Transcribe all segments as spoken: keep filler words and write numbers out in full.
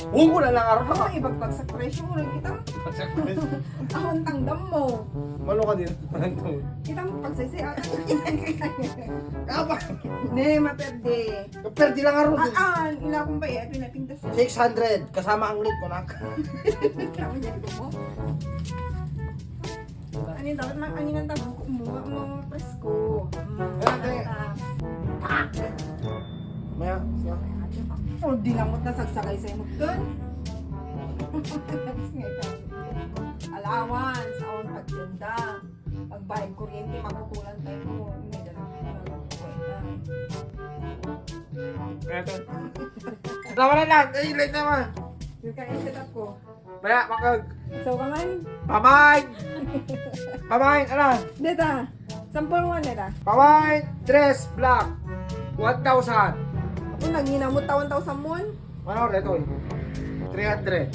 Huwag ko na lang araw. Ako ang ibagbag sa presyo mo, kita. Awan tangdam mo. Malo ka din. Kita mo pagsaysayan. Kaba? Ne, maperde. Kaperde lang araw Ah, din. ah, ila kong bayad, pinapintas. Six hundred. Kasama ang late ko, nak. Tama niya, di ba mo? Ano yung dapat mang anginan ta buko mo? Ang mga presko. Mm, Wala, te. ah, Maya, siya. Oh, di lang mo nasagsagay sa imot dun. Tapos nga ito. Allowance, awan pagtinda. Pagbayad kuryente, maputulan tayo mo. Hindi na lang. Eto. Tawa na lang. Ay, late naman. Yung ka-set up ko. Maya, makag. So, ka man? Pamain! Pamain, ano? Deta. Sample one, deta. Pamain, dress, black. One thousand. Ako, nagninamot taon tao sa mon. Ano, reto eh? Three hundred.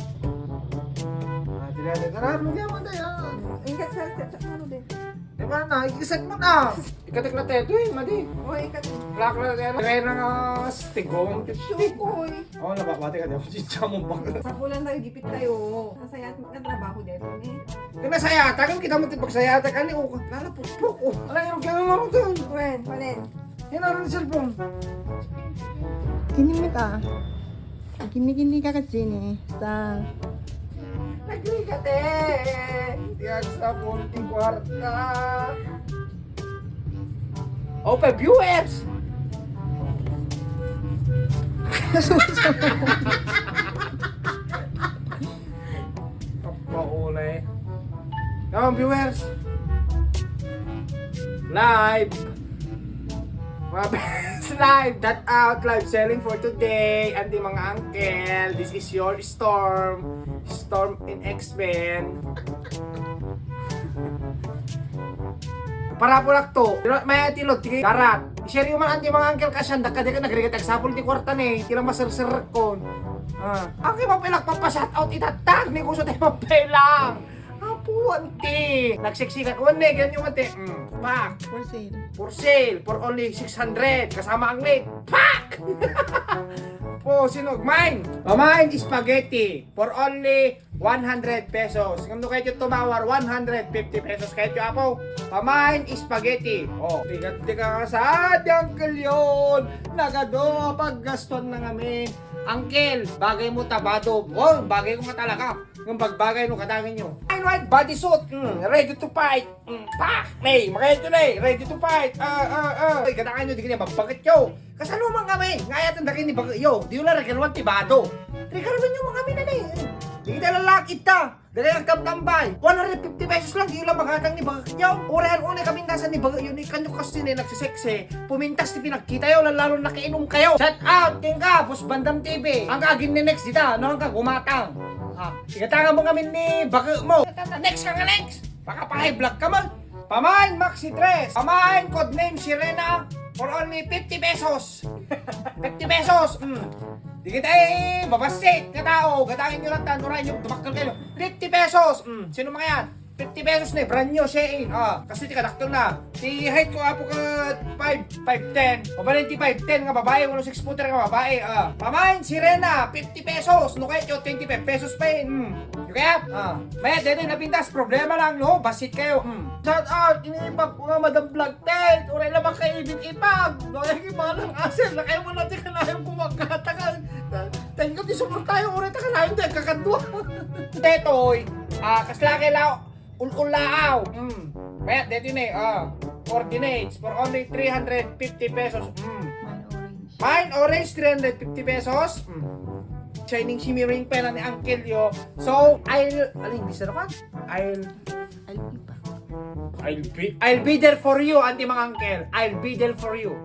Ah, three hundred. Tara, lugyan mo tayo. Ingat sa, sa, sa, ano din? Di ba na? Ikiset mo na. Ikatik na tayo. Ito eh, madi. O, ikat. Black na tayo. Kaya na nga, stigong. Shukoy. Oo, nababati ka. Di ako chicha mo bang. Sa pulan tayo, gipit tayo. Masaya at trabaho dito, eh. Kaya nasaya, tagang kita mo tipagsaya, tagang ni Uko. Nana, pukpuk, oh. Alam, yung kaya nga mo doon. Wen, panen. Yan ang cellphone. Kinimit ah. Kini-kini ka kasi ni sa Nagligate! Yan sa forty kwarta. Open viewers! Papauna eh. Come on, viewers! Live! Mga best live! That out live selling for today! Auntie, mga uncle, this is your storm. Storm in X-Men. Para po lang to. Pero may atilod, tigay karat. I-share yung mga auntie, mga uncle, kasyan, dakka di ka nagrigat agsapol ti kwarta ni. Tila maserserkon. Ah, ang kay mapilak papashout out itatag ni gusto tayo mapilang. Apo, auntie. Nagsiksikan. One leg, yan yung auntie. Mm, pak. for sale. For sale, for only six hundred. Kasama ang late. Pak! Po, sinog. Mine! Pamain spaghetti for only one hundred pesos. Ngam no kayo tumawar, one hundred fifty pesos kayo, apo. Pamain spaghetti. Oh, tigat-tiga nga sa Uncle yon. Nagado, paggaston na ngamin. Uncle, bagay mo tabado. Oh, bagay ko nga talaga. Ng bagbagay no kadangin nyo. Ay, white bodysuit. Mm, ready to fight. Mm, pak! May, makaya ito na eh. Ready to fight. Ah, ah, ah. Ay, kadangin nyo, di kanya mabakit yo. Kasaluman kami. Ngayatan da kayo ni bagay yo. Di wala regaluan ti bado. Regaluan nyo mga minanay. Di kita lalakit ta. Dali ang tambay. One hundred fifty pesos lang. Di wala magatang ni bagay yo. Urehan unay kami nasa ni bagay yo. Ni kanyo kasi ni nagsiseksi. Pumintas ti pinagkita yo, lalo nakainom kayo. Shout out, king ka, Boss Bandam T V. Ang kagin ni next dita, no, ang kagumatang. Ah, igatangan mo kami ni bago mo. Next ka nga next. Baka pa-high blood ka mo. Pamain Maxi Dress. Pamain Codename Sirena for only fifty pesos. fifty pesos. Mm. Di kita eh, babasit. Katao, gatangin nyo lang, tanurahin nyo, tumakal kayo. fifty pesos. Mm. Sino mga yan? fifty pesos na eh, brand new, Shein. Ah, kasi ti kadakkel na. Ti height ko, apo, ka five, five ten. O ba ti five ten nga babae, wano six footer nga babae. Ah, pamain, Sirena, fifty pesos. No kaya, twenty-five pesos pa eh. Hmm. You kaya? Ah, may dede na pintas, problema lang, no? Basit kayo. Hmm. Shout out, iniibag ko nga Madam Vlog Ted. Uray na makaibit-ibag. No kaya kibalang asel, na kayo mo natin kanayong kumagkatakan. Thank you, ti support tayo. Uray ta kanayong tayo kakadwa. Tetoy, ah, kaslaki lao. Ul-ulaaw. Mm. Mayat, deti ne, ah. Coordinates for only three hundred fifty pesos. Mm. One orange. Mine orange, three hundred fifty pesos. Mm. Shining shimmering pen ni Uncle Yo. So, I'll, ano yung bisa naman? I'll, I'll be back. I'll be, I'll be there for you, auntie, mga uncle. I'll be there for you.